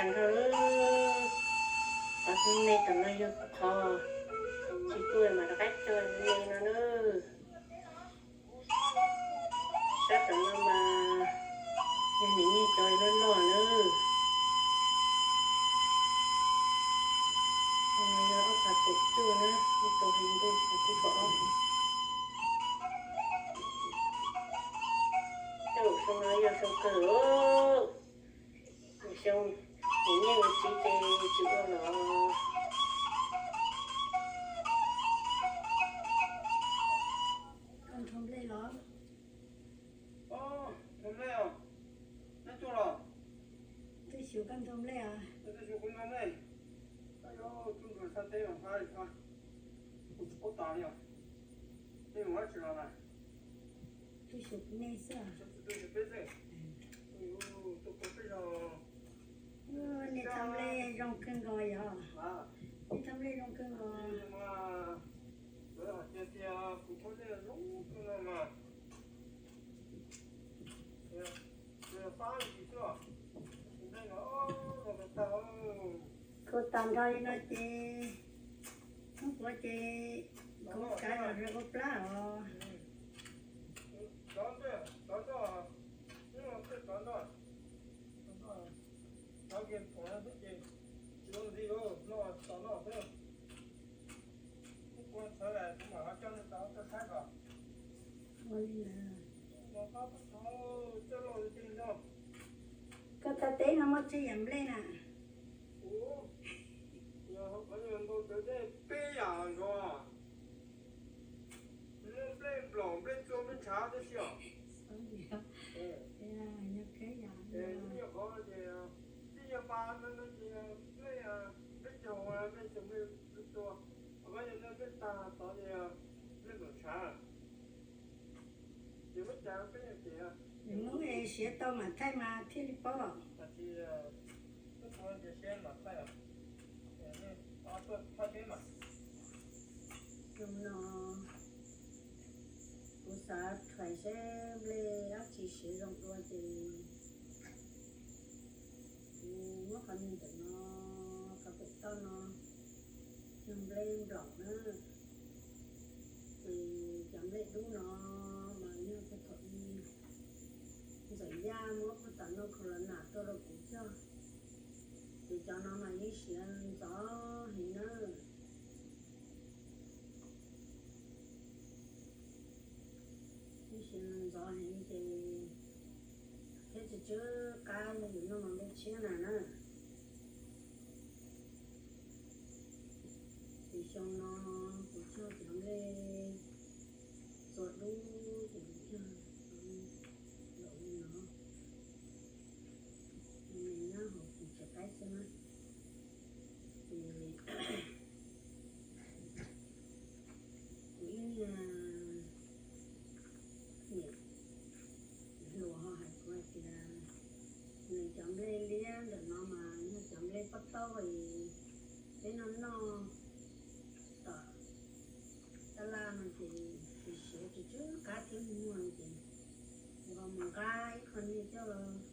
Nrog lawm, qhov me me tom no yog qhov tsis tuaj mas rov qab cog me no na. Sab tom no mas yog niam nyej cov loj loj na. No yog ob phav kaum cuaj na, ib tau hli ntuj, xyoo no yog xyoo kawg, xyoo niam nyej ua txiv ces tsis ua los. Koj nrog nplej los? Nrog nplej os. Neb tuaj los? Twb xyuas koj nrog nplej os. Twb xyuas kuv nrog nplej. Koj yuav tub nrog sab teb los hab li hab. Ub tas li os. Nej mus dab tsi los na? Twb xyuas kuv nej xwb. Twb xyuas peb xwb. Tuaj peb zos. Nej txhaj nplej zoo kawg nkaus yog? Nej txhaj nplej zoo kawg nkaus. Lawv hais tias kuv txhaj nplej zoo kawg nkaus mas. Khua tas nrho li no ces, hnub puav ces kuv kav los rau ua plab os. Ua li lawm. Koj txhaj teb no muaj tsawg yam nplej na? Peb yam nkaus. Muaj nplej nplaum, nplej tsua, nplej ntshav tib si os. Nyob qhov ces tib yog pa no ces nplej, nplej caug, nplej xyoos, nplej tsua, ho koj yog nplej tag tod ces nplej nplaum ntshav. Ces muab cais peb yuav cem. Hnub siav tau mam thaij mas thiaj li paub. Tab sis tuaj txog ces siav mam thaij os. Tuaj thaij peb mas. Xyoo no kuv xav thaij seb nplej dab tsi siav zoo dua ces kuv muab qhov niag ntawm no, qhov pem toj no yog nplej nplaum na. Ces cov nplej dub no mas yog thaum ntxawm Yaj muab phuj tas noj corona tuaj rau kuv cog. Ces cov no mas yeej siav ntxov heev na. Yeej siav ntxov heev ces thiab tsis tsw qab yog yus noj mas nplej tshiab na na. Ces xyoo no kuv cog cov nplej txua dub ces kuv cog nplaum li no. Me nyab hauv kuv tsev qaib xwb na. Ces kuv ib niag niam hluas ho hais kuv hais tias nws cov nplej liab ntawm no mas yog cov nplej pob taub es peb noj noj tom tab laj no ces tsis siav tsis tsw qab thiab muag no ces kuv ho mus nqa ib qho niag coj los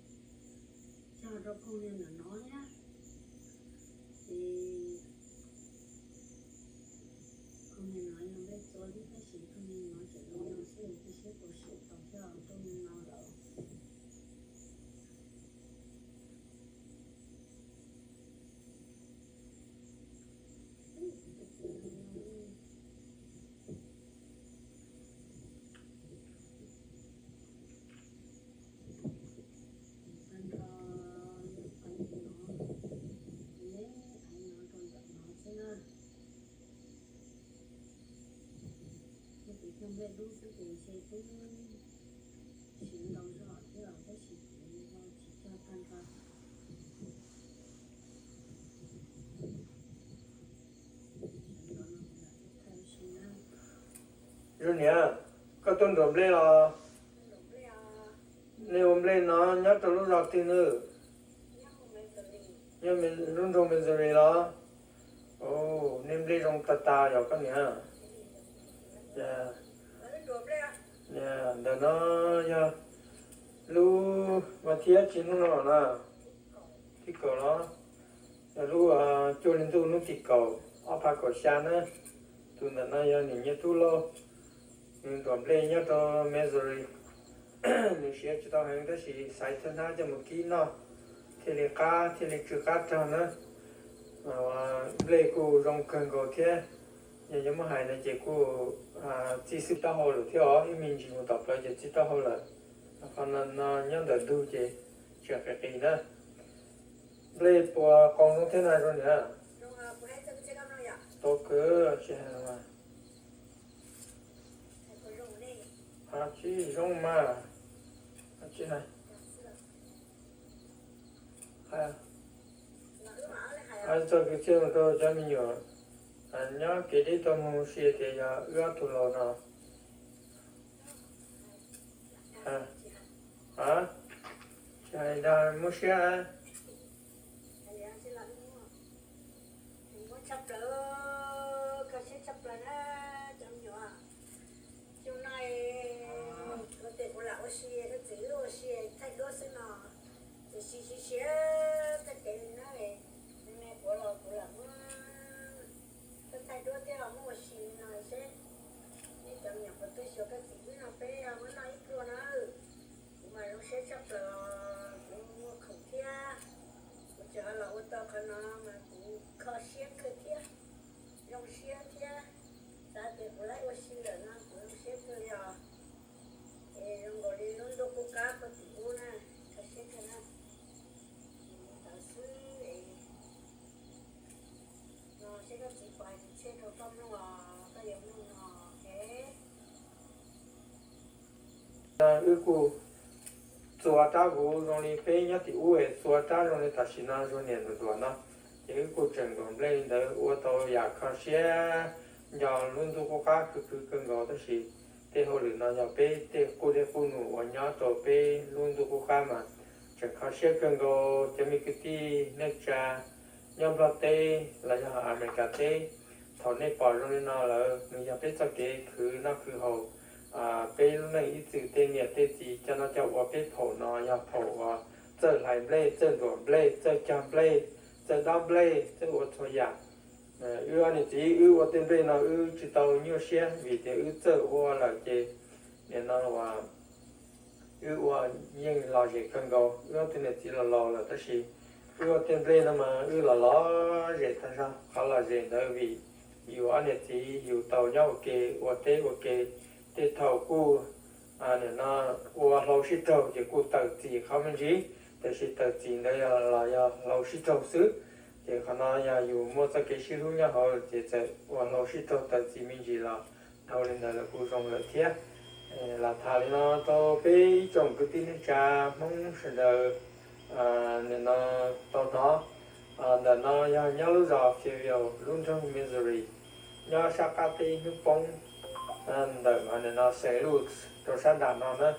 cog rau koog niag ntawm no thiab. Ces koog niag no yog nplej txua thiab tab sis koog niag no tseem zoo no xwb, cia siab puas siav tau cog rau niag no lawm. Tag nrho yog qhov no, neb aiv no rau ntawm no xwb na. Yog kuv cog nplej dub xwb ces ntshe twb siav ntau zog thiab los tab sis kuv ho tsis cog tag nrho. Zoo niam, koj tuaj nrog nplej los? Nej ua nplej no nyob rau lub zos twg nawb? Nyob lub nroog Missouri los? Nej nplej zoo tag tag yog koj niam. Ntawm no yog lub vas thib dab tsi hnub no na? Thib kaum los? Yog lub cuaj hli ntuj hnub tim kaum ob phav kaum xya na. Tus ntawm no yog niam Nyiaj Tub Lauj, nws nruam nplej nyob rau Missouri. Nws siav tsis tau heev tab sis xaiv thawj hnab coj mus kib noj thiaj li qab thiaj li tsw qab rog na. Nplej kuj zoo kawg nkaus thiab. Yog yuav muab hais no ces kuj txij xwb taub hau lawm thiab os, ib me ntsis mus tom plawv ces txij taub hau lawm. Qhov no nyob ntawm ntug ces tseem qis qis na. Nplej puas qoo zoo thiab na zoo niam? Tau kawg, tsis hais los mas. Tsis zoo mas. Tsis hais. Txog kwv txhiaj mus rau cov me nyuam nyob kev deb tuaj mus ua si tias yog wb ob tug laus no. Tsis hais dag muab siab. Muab tshaj plaws, kho siab tshaj plaws na cov me nyuam. Xyoo no kuv tias kuv lam ua si, koj txiv wb ua si thaij duab xwb no, tiam sis siav siav koj txiv li na. Kuv los kuv lam muab koj thaij duab thiab los muab ua si li no seb nej cov me nyuam puas twb xyuas koj txiv wb no, peb muab noj ib pluag na. Kuv mas zoo siab tshaj plaws, kuv muaj khoom thiab, kuv tseem ho los ua tau qhov no mas kuv kho siab kawg thiab, zoo siab thiab. Xav tias kuv laib ua si lawm no kuv zoo siab kawg li os. Es zoo nkaus li lub ntuj qub qab puag tim ub na, kho siab kawg na. Tawm xwb es no seb koj txiv pom hais tias tshiab rau koj mloog os, koj yuav mloog no es. Wb kuj txua rab huv zoo li peb nyob tim ub es txua rab zoo li tam sim no Zuag niam nruam nruam no, ces wb kuj tseem nruam nplej li ntawd ua tau yam kho siab nco lub ntuj qub qab khwv khwv kawg nkaus tab sis tej hauj lwm no yog peb tej qub dej qub num uas nyob rau peb lub ntuj qub qab mas tseem kho siab kawg nkaus cov me kwv tij neej tsa nyob Nplog teb los yog Amelikas teb. Thaum nej pom zoo li no lawm nws yog peb txoj kev khwv noj khwv haus, peb lub neej ib txwm tej niam tej txiv coj noj coj ua peb phaum no yog phaum uas txawj hlais nplej, txawj nruam nplej, txawj cog nplej, txawj dob nplej, txawj ua txhua yam. Wb ob niam txiv wb ua tej nplej no wb tsis tau nyuaj siab vim tias wb txawj ua lawm ces nim no uas wb ua yeej lom zem kawg nkaus. Wb ob tug niam txiv los laus lawm tab sis wb ua tej nplej no mas wb los lom zem tag zog. Qhov lom zem ntawd vim yus ob niam txiv yus tau nyob ua ke ua teb ua ke, tej thaum kuj nim no ua hlau sib raug ces kuj tawm txim qhov me ntsis, tiam sis tawm txim ntawd los yog hlau sib raug xwb. Ces qhov no yog yus muaj txoj kev sib hlub nyob hauv ces txawm ua hlau sib raug tawm txim me ntsis los dhau li ntawd lawm kuj zoo lawm thiab. Lam tham li no rau peb ib tsoom kwv tij neej tsa Hmoob sawv daws nim no tau hnov. Ntawm no yog nyob lub zos Fayetteville lub nroog Missouri, nyob sab qab teb hnub poob ntawm nim no Saint Louis rau sab nram no na.